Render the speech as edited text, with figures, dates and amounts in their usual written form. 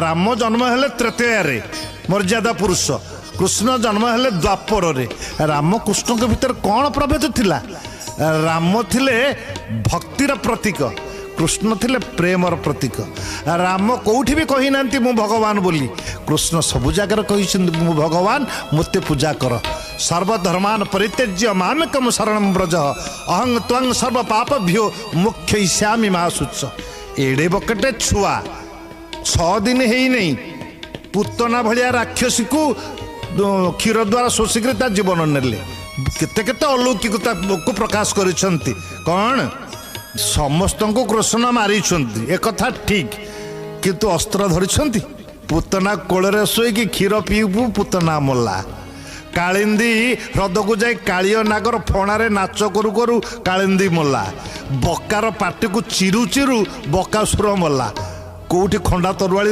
ରାମ ଜନ୍ମ ହେଲେ ତ୍ରେତୟାରେ, ମର୍ଯ୍ୟାଦା ପୁରୁଷ। କୃଷ୍ଣ ଜନ୍ମ ହେଲେ ଦ୍ୱାପରରେ। ରାମ କୃଷ୍ଣଙ୍କ ଭିତରେ କ'ଣ ପ୍ରଭେଦ ଥିଲା? ରାମ ଥିଲେ ଭକ୍ତିର ପ୍ରତୀକ, କୃଷ୍ଣ ଥିଲେ ପ୍ରେମର ପ୍ରତୀକ। ରାମ କେଉଁଠି ବି କହିନାହାନ୍ତି ମୁଁ ଭଗବାନ ବୋଲି, କୃଷ୍ଣ ସବୁ ଜାଗାରେ କହିଛନ୍ତି ମୁଁ ଭଗବାନ, ମୋତେ ପୂଜା କର। ସର୍ବଧର୍ମାନ ପରିତ୍ୟଜ୍ୟ ମାମେକମ ଶରଣ ବ୍ରଜ ଅହଂ ତ୍ୱଂ ସର୍ବ ପାପଭ୍ୟୋ ମୁଖ୍ୟଇଷ୍ୟାମି ମା ଶୁଚ। ଏଡ଼େ ବକେଟେ ଛୁଆ, 6 ଦିନ ହେଇନେଇ ପୁତନା ଭଳିଆ ରାକ୍ଷସୀକୁ କ୍ଷୀର ଦ୍ୱାରା ଶୋଷିକରି ତା ଜୀବନ ନେଲେ। କେତେ କେତେ ଅଲୌକିକତାକୁ ପ୍ରକାଶ କରିଛନ୍ତି। କ'ଣ ସମସ୍ତଙ୍କୁ କୃଷ୍ଣ ମାରିଛନ୍ତି ଏକଥା ଠିକ୍, କିନ୍ତୁ ଅସ୍ତ୍ର ଧରିଛନ୍ତି? ପୁତନା କୋଳରେ ଶୋଇକି କ୍ଷୀର ପିଉ ପୁତନା ମଲା। କାଳିନ୍ଦୀ ହ୍ରଦକୁ ଯାଇ କାଳିଅ ନାଗର ଫଣାରେ ନାଚ କରୁ କରୁ କାଳିନ୍ଦୀ ମଲା। ବକାର ପାଟିକୁ ଚିରୁ ଚିରୁ ବକାସୁର ମଲା। କେଉଁଠି ଖଣ୍ଡା ତରୁଆଳି